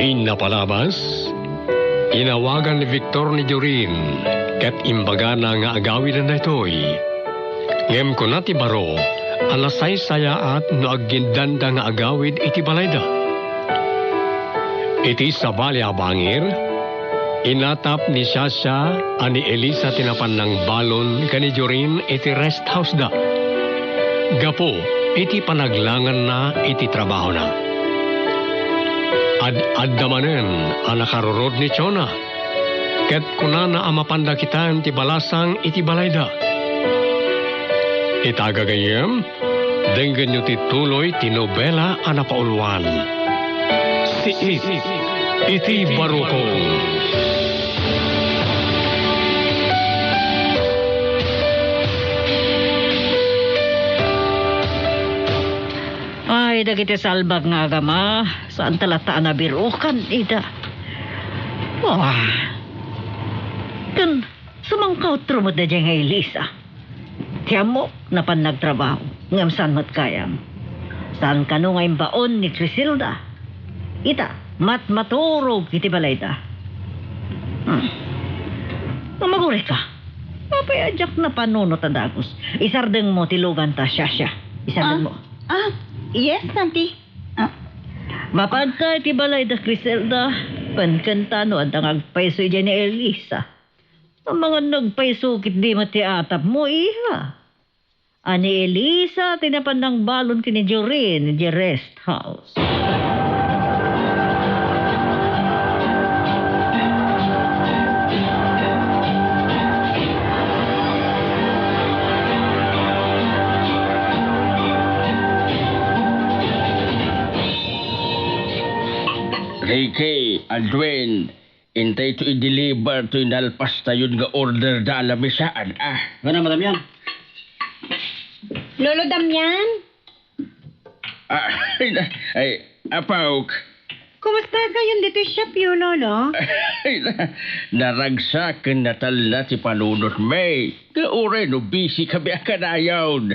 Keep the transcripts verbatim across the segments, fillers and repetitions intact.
Napalabas, inawagan ni Victor ni Jorin, ket imbagana nga agawiden daytoy. Ngem kuna ti baro a nasaysayaat no aggindanda nga agawid iti balayda. Iti sabali a bangir, inatap ni Shasha a ni Elisa ti napan nangbalon ken ni Jorin iti rest house da. Gapu iti panaglanganna iti trabahona. Ad-adda manen a nakarurod ni Chona, ket kunana a mapanda kitaen ti balasang iti balayda. Ita gagayyem, denggenyo ti tuloy ti nobela a napauluan. Siit iti Barukong. Ay, dagiti salbag nga agama, saan ta latta a nabirukan ida. Wah. Ken sumangkautro met daydiay nga Elisa. Ti ammok, napan nagtrabaho, ngem saan met gayam. Saan kano nga imbaon ni Criselda? Ita, matmaturog iti balayda. Hmm. Mamaguray ka. Apay a diak napanunot a dagus? Isardengmo ti luganta, Shasha. Isardengmo. Ah, ah, yes, Auntie. Ah. Mapagka iti balayda, Criselda, ken kenta no adda nga agpayso idiay ni Elisa. Amangan nagpayso ket di met ti atapmo, iha. A ni Elisa ti napan nangbalon ken ni Jorin idiay rest house. Ricky, Aldwin, intay to i-deliver to inalpas tayon nga order da Alamisa, a. Ngana, Madam Yan? Lolo Damian? Ah, ay, ay, Apok. Kumusta kayon ditoy shop yo, Lolo? Ay, na-, naragsak ken natalna ti panunot mi. Nga uray no busy kami a kanayon.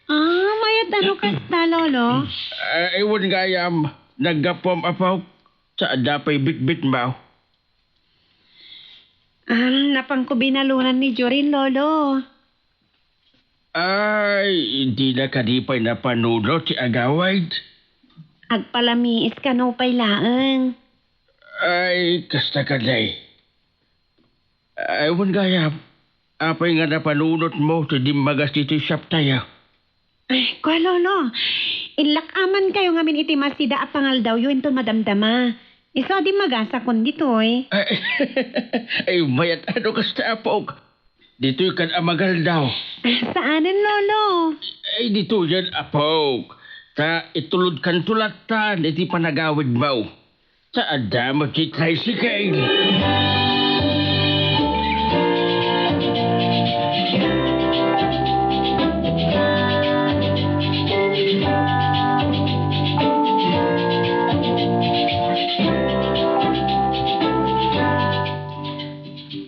Ah, mayat ano kasta, Lolo? Ah, iwan gayam, naggapuam, Apok. Sa adda pay bitbit mo. Ah, napanko binalunan ni Jorin, Lolo. Ay, dina kadi pay napanunot ti agawid? Agpalamiis kano pay laeng. Ay, kasta kadi. Ay, wen gayam, apay nga napanunotmo ti dimmagas ditoy shop tayo? Ay, kua, Lolo. Inlak-aman kayo ngamin iti masida a pangaldawyo inton madamdama. Isu a dimmagasakon ditoy. Ay, ay, mayat ano kasta, Apok? Ditoy kan a magaldaw. Ah, saanen, Lolo? Ay, ditoyen, Apok. Ta itulod kanto lattan iti panagawidmo. Ta adda met ti tricycle.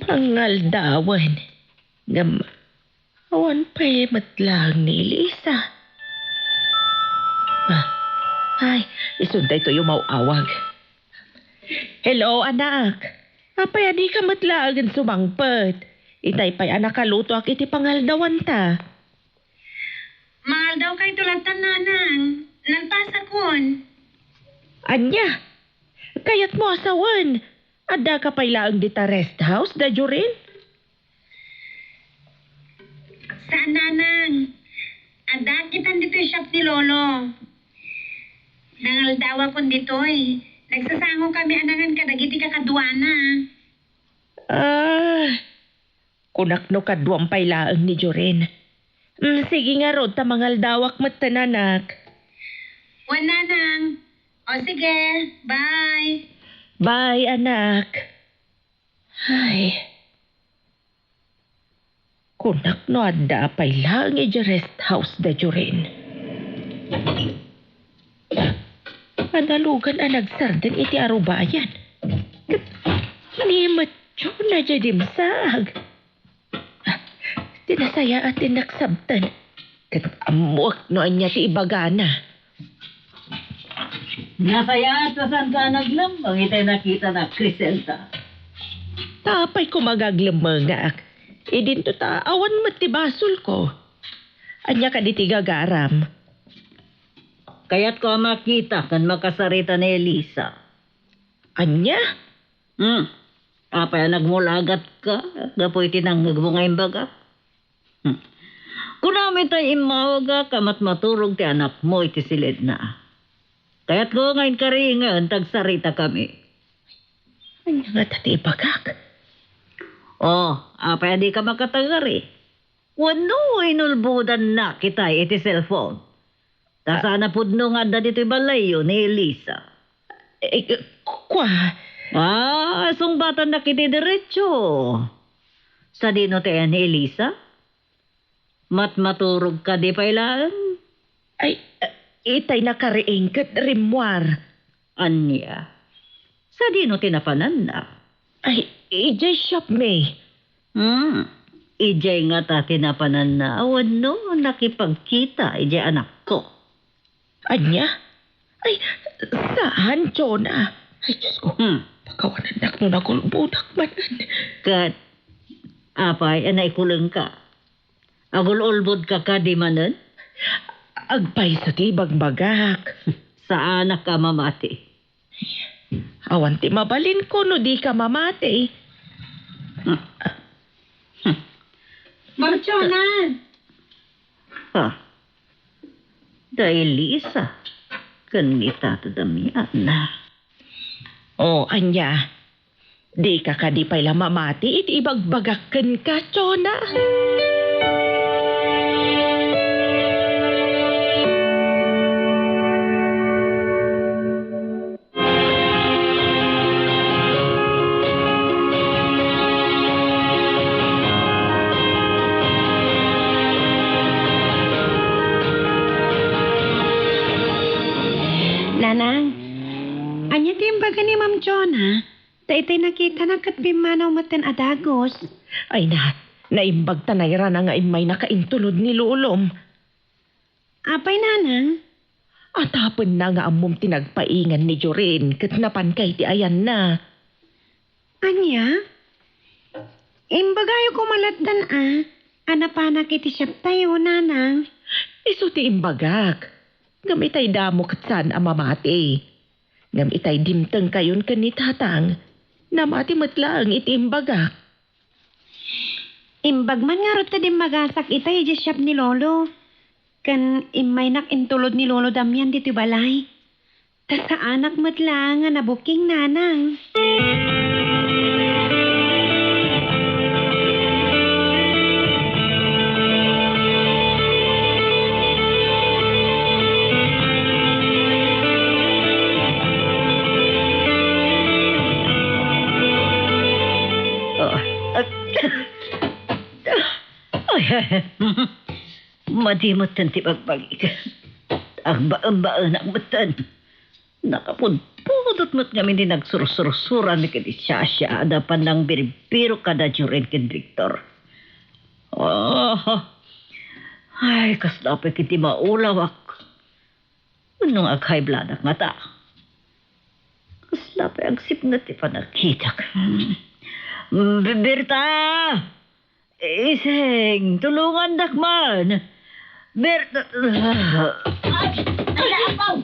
Pangaldawan. Ngem awan pay met laeng ni Elisa. Ah, ay, isun daytoy umaw-awag. Hello, anak. Apay a dika met laengen sumangpet? Itay pay a nakalutoak iti pangaldawanta. Mangaldawkayto lattan, Nanang. Nalpasakon. Ania? Kayatmo a sawen? Addaka pay laeng dita rest house, da Jorin? Saan, Nanang. Adda kitan ditoy shop ni Lolo. Nangaldawakon ditoy. Nagsasango kami a nangan kadagiti kakaduana. Ah, kunak no kaduam pay laeng ni Jorin. Mm, sige ngarud, ta mangaldawak metten, anak. Wen, Nanang. O sige, bye. Bye, anak. Ay. Kunak no adda pay laeng idiay rest house da Jorin. Analugan a nagsardeng iti arubayan. Ket ni met Jonah diay dimsaag. Ti nasayaat ti naksabtan. Ket ammoek no ania ti ibagana. Nasayaat ta saan ka a naglemmeng itay nakitanak, Criselda. Ta apay koma nga aglemmengak? Idinto ta awan met ti basolko. Ania kadi ti gagaram? Kayatko a makita ken makasarita ni Elisa. Ania? Hmm. Apay a nagmulagatka gapu iti nangngegmo nga imbaga? Hmm. Kunam itay immawagak a matmaturog ti anakmo iti silidna. Kayatko nga inkaringen ta agsaritakami. Ania ngata ti ibagak? Oh, apay a dika makatagari? Wenno inulbodannak itay iti cellphone? Ta saan a pudno nga adda ditoy balayyo ni Elisa. Eh, kua. Ah, sungbatannak iti derecho. Sadino ti ayan ni Elisa? Matmaturog kadi pay laeng? Ay, itay nakariing ket rimmuar. Ania? Sadino ti napananna? Ay, idiay shop, May. Hmm. Idiay ngata ti napananna wenno nakipagkita idiay anakko? Ania? Ay, saan, Jonah. Ay, Diyos ko. Hmm. Pakawanannak no nagulbodak manen. Ket, apay a naikulengka? Agul-ulbodka kadi manen? Agpayso ti ibagbagak. Saanak a mamati. Awan ti mabalinko no dika mamati. Ma'am Jonah! Ah, da Elisa ken ni Tata Damian. Oh, ania? Dika kadi pay la mamati iti ibagbagak kenka, Jonah? Nanang, ania ti imbaga ni Ma'am Jonah? Ta itay nakitana ket pimmanaw metten a dagus. Ay na, naimbag ta nairana nga immaynaka intulod ni lolom. Apay, nanang? Atapenna nga ammom ti nagpaingan ni Jorin ket napanka iti ayanna. Ania? Imbagayo koma lattan a, a napanak iti shoptayo, nanang. Isu ti imbagak. Ngem itay damo ket saan a mamati. Ngem itay dimtengkayon ken ni Tatang, namati met laeng iti imbagak. Imbag man ngarud ta dimmagasak itay idiay shop ni Lolo. Ken immaynak intulod ni Lolo Damian ditoy balay. Ta saanak met laeng a nabuking, nanang. Oh, ah, ay, ay, ay. Madi metten ti bagbagik. Agbaembaenak metten. Nakapudpudot met ngamin ti nagsursursuran ket iti siasia a napan nangbirbirok kada Jorin ken Victor. Oh, ay, kasla pay ket ti maulawak. Wenno nga ag-high blood-ak ngata. Kasla pay agsipnget ti panakitak. Hmm. Bi-, Berta! Ising, tulongandak man. Ber-, Ay! Ay, apaw!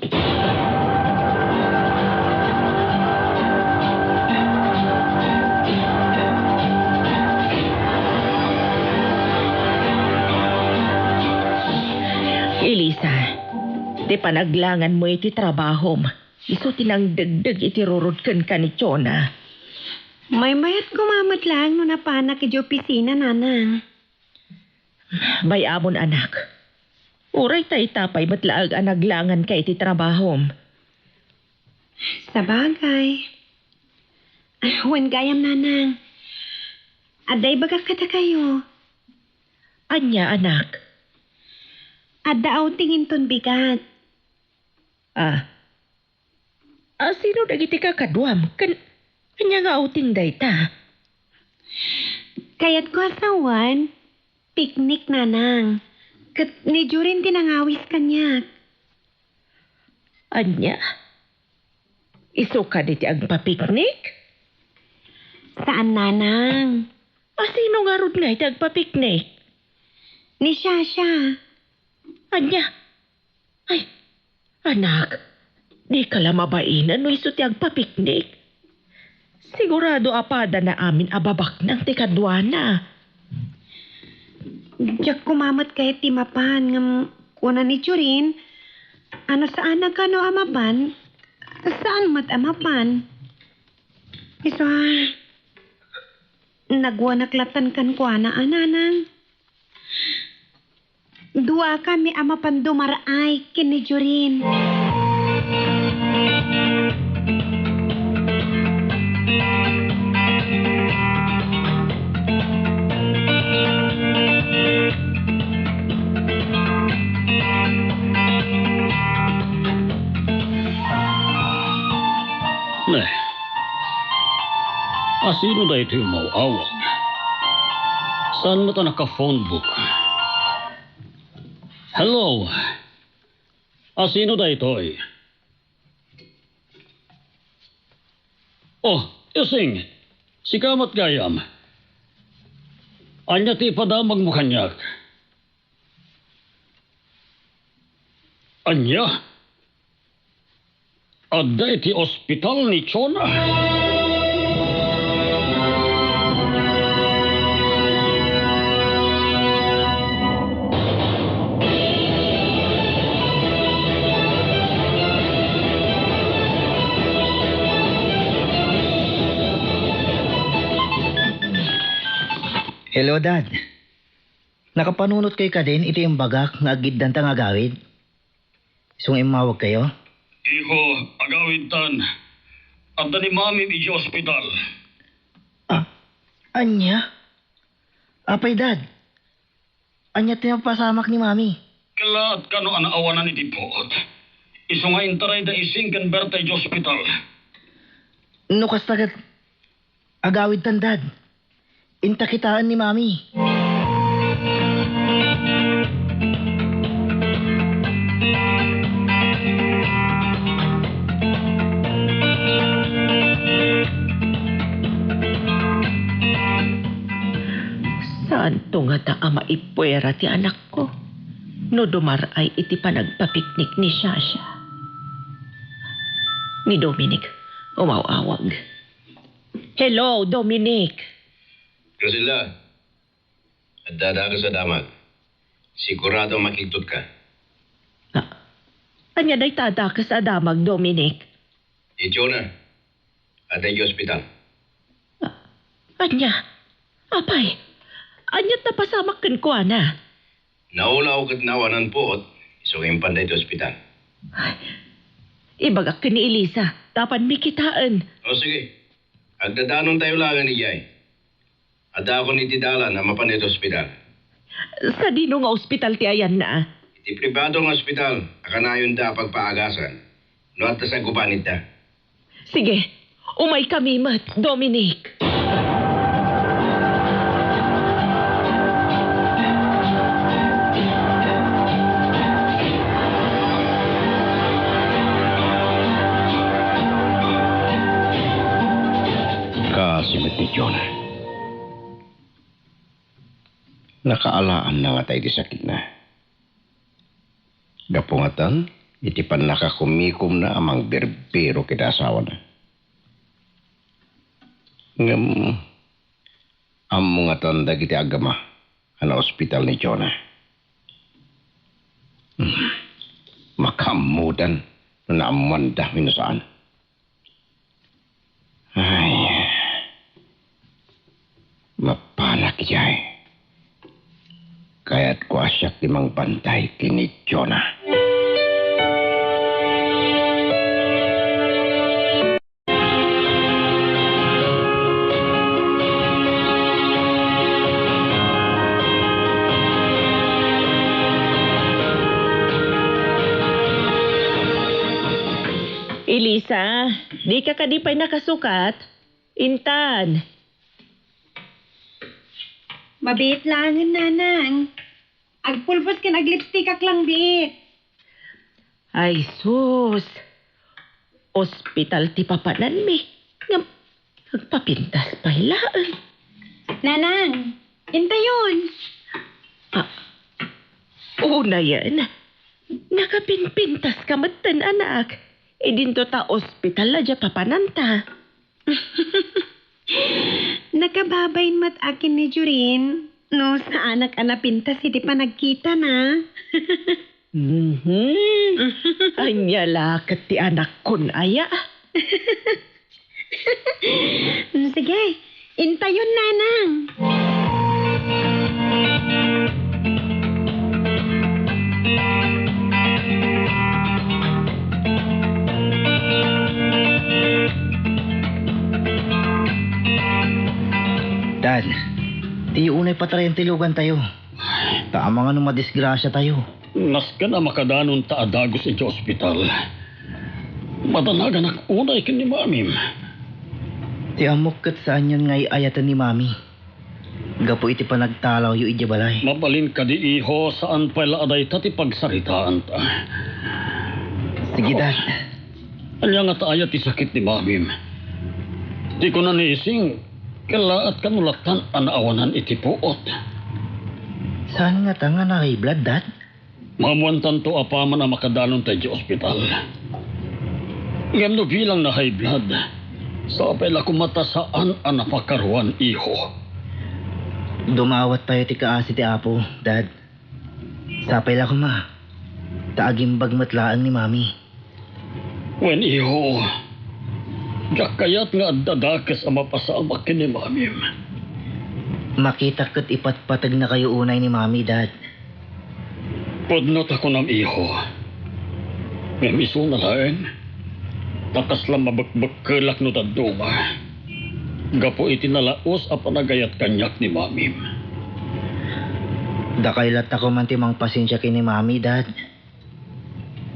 Elisa, ti panaglanganmo iti trabahom, isu ti nangdegdeg iti rurod kenka ni Jonah. Maymayat koma met laeng no napanak idiay opisina, nanang. Bay-amon, anak. Uray ta ita pay met laeng a naglanganka iti trabahom. Sabagay. Wen gayam, nanang. Adda ibagak kadakayo. Ania, anak? Adda outing inton bigat. Ah. Ah, sino dagiti kakaduam? Ken ania nga outing dayta? Kayatko a sawen, picnic, nanang. Ket ni Jorin ti nangawis kaniak. Ania? Isu kadi ti agpapiknik? Saan, nanang. A, sino ngarud ngay ti agpapiknik? Ni Shasha. Ania? Ay, anak, dika la mabain no isu ti agpapiknik. Sigurado a padana amin a babaknang ti kaduana. Diak koma met kayat ti mapan, ngem kuna ni Jorin, a no saanak kano a mapan, saan met a mapan. Isu a, naguanak latan kenkuana a, nanang. Duakami a mapan dumar-ay ken ni Jorin. Ne. A, sino daytoy umaw-awag? Saan met a naka-phone booth? Hello? A, sino daytoy? Oh, Ising, sika met gayam. Ania ti ipadamagmo kaniak? Ania? Adda iti ospital ni Jonah. Hello, Dad. Nakapanunotkayo kadin iti imbagak nga aggiddanta nga agawid? Isu nga immawagkayo? Iho, agawidtan. Adda ni Mami idiay ospital. Ah, ania? Apay, Dad? Ania ti napasamak ni Mami? Kellaat kano a naawanan iti puot. Isu nga intarayda Ising ken Berta idiay ospital. No kasta ket, agawidtan, Dad. Inta kitaen ni Mami. Saanto ngata a maipuera ti anakko no dumar-ay iti panagpapiknik ni Shasha. Ni Dominic, umaw-awag. Hello, Dominic. Drusilla, adda dakes a damag. Sigurado a makigtotka. Ah, ania dayta a dakes a damag, Dominic? Ni Jonah, adda idiay ospital. Ah, ania? Apay, ania ti napasamak kenkuana? Naulaw ket naawanan puot, isu nga impanda iti ospital. Ay, ibagak ken ni Elisa, tapno makitaen. O, sige. Agdadanontayo laengen idiay. Addaakon iti dalan a mapan iti ospital. Sadino nga ospital ti ayanna? Iti pribado nga ospital a kanayonda a pagpaagasan no adda sangobanen ida. Sige, umaykami met, Dominic. Kaasi met ni Jonah. Nakaalaanna ngata iti sakitna. Gapu ngatan iti pannakakumikomna a mangbirbiro ken asawana. Ngem ammo ngatan dagiti agama a naospital ni Jonah. Hmm. Makaammodan no naammoanda wenno saan. Ay, mapanak idiay. Kayatko a siak ti mangbantay ken ni Jonah. Elisa, dika kadi pay nakasukat? Intan. Mabiit laengen, Nanang. Agpulbos ken aglipstikak lang biit. Ay, sus. Ospital ti papananmi. Ngem agpapintas pay laeng. Nanang, intayon. Ah, unayen. Nakapinpintaska metten, anak. Idinto ta ospital a dia papananta. Nakababain met akin ni Jorin no saanak a napintas iti panagkitana. Mhm. Ania la ket ti anakkon aya? Mm, sige, intayon, nanang. Dad, diyo unay patarayan ti lugantayo. Ta amangan no madisgrasiatayo. Nasken a makadanonta a dagus idiay ospital. Madanaganak unay ken ni Mamim. Ti ammok ket saanyon nga ay-ayaten ni Mami gapu iti panagtalawyo idiay balay. Mabalin kadi, iho, saan pay la a dayta ti pagsaritaanta. Sige, Dad. Ania ngata aya ti sakit ni Mamim? Ti kuna ni Ising, kellaat kano lattan a naawanan iti puot. Saan ngata nga na-high blood, Dad? Maammoantanto apaman a makadanonta idiay ospital. Ngem no bilang na-high blood, sapay la koma ta saan a napakaruan, iho. Dumawat tayo ti kaasi ti Apo, Dad. Sapay la koma ta agimbag met laeng ni Mami. Wen, iho, diak kayat nga adda dakes a mapasamak ken ni Mamim. Makitak ket ipatpategnakayo unay ni Mami, Dad. Pudno ta kunam, iho. Ngem isuna laeng, ta kasla mabekbekkelak no dadduma gapu iti nalaus a panagayat kaniak ni Mamim. Dakay latta koma ti mangpasensia ken ni Mami, Dad.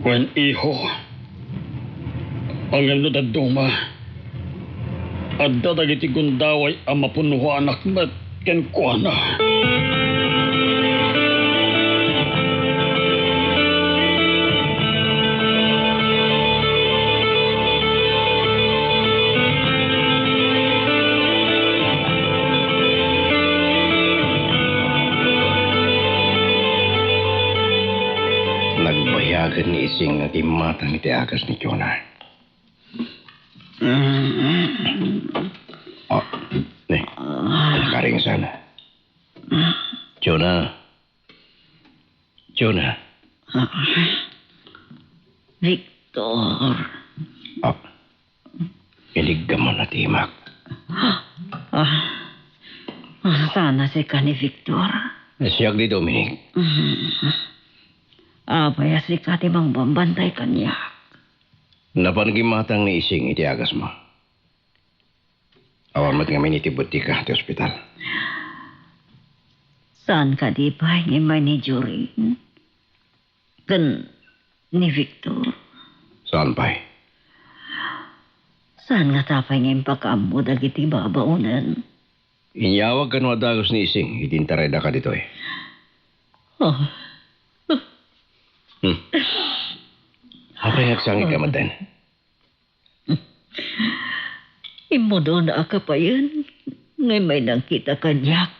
Wen, iho. Ngem no dadduma, adda dagiti gundaway a mapunnoanak met kenkuana. Nagbayagen ni Ising nga immatang iti agas ni Jonah. Ah, ne. Nakaring sana. Jonah. Jonah. Victor. Ah, iliggam man a timak. Ah, ah, sana sika ni Victor. Siak di Dominic. Mm. Apay a sika ti mangbambantay kaniak? Napan nga immatang ni Ising iti agasmo. Awan met ngamin iti botika ti ospital. Saan kadi pay nga immay ni Jorin ken ni Victor? Saan pay? Saan ngata pay nga impakaammo dagiti babaonen? Inyawag kano a dagus ni Ising idi intarayda kaditoy. Oh. Hmm. Apay nga agsangit ka metten? Immudona a kapayen nga immay nangkita kaniak.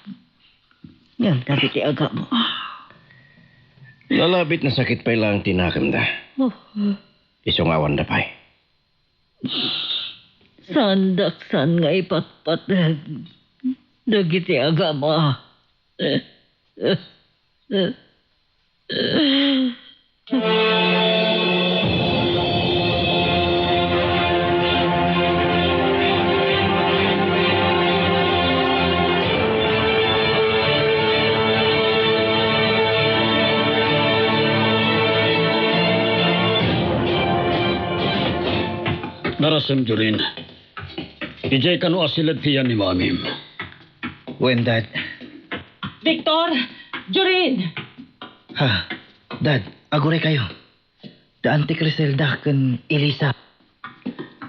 Ngem dagiti agamo. Nalabit nasakit pay laeng ti nakemda. Oh. Isu nga awanda pay. Saandak saan nga ipatpateg dagiti agama. Narasem, Jorin. Idiay kano a siled ti yan ni Mamim. Wen, Dad. Victor! Jorin! Ha, Dad, aguray kayo. Da Auntie Criselda ken Elisa.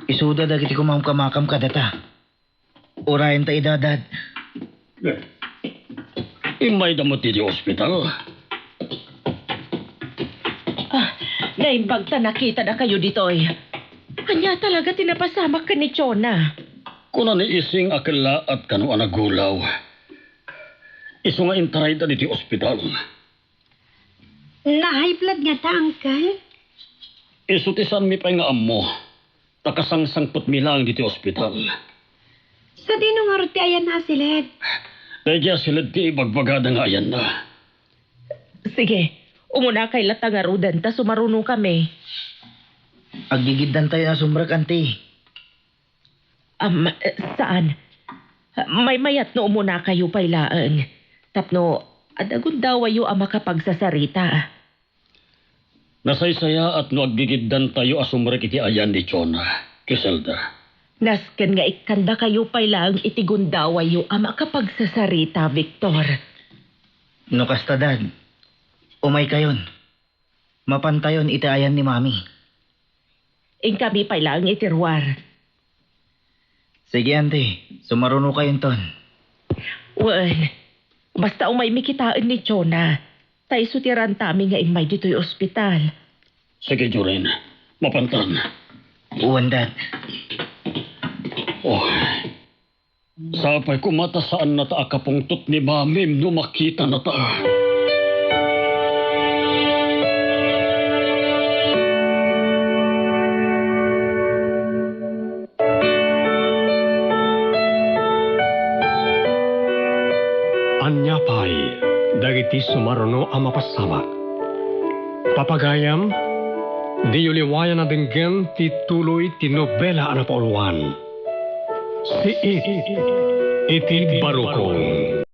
Isuda dagiti kumakamkam kadata. Urayenta ida, Dad. Eh, immayda met iti ospital? Ah, naimbag ta nakitadakayo ditoy. Ania talaga ti napasamak ken ni Jonah? Kuna ni Ising a kellaat kano a nagulaw. Isu nga intarayda ditoy ospital. Na-high blood ngata, Uncle? Isu ti saanmi pay nga ammo. Ta kasangsangpetmi laeng ditoy ospital. Sadino ngarud ti ayanna a siled? Daydi a siled ti ibagbagada nga ayanna. Sige, umunakay latta ngaruden ta sumarunokami. Aggigiddantayo a sumrek, Auntie. Am, eh, saan? Maymayat no umunakayo pay laeng. Tapno adda gundawayyo a makapagsasarita. Nasaysayaat no aggigiddantayo a sumrek iti ayan ni Jonah, Criselda. Nasken nga ikkandakayo pay laeng iti gundawayyo a makapagsasarita, Victor. No kasta, Dad, umaykayon. Mapantayon iti ayan ni Mami. Inkami pay laeng iti ruar. Sige, Auntie. Sumarunokayonton. Wen, basta umaymi kitaen ni Jonah, ta isu ti rantami nga immay ditoy ospital. Sige, Jorin. Mapantan. Wen, Dad. Oh. Sapay koma ta saannata a kapungtot ni Mamim no makitanata. Ania pay dagiti sumaruno a mapasamak? Papagayam, diyo liwayan a denggen ti tuloy ti nobela a napauluan. Siit iti Barukong.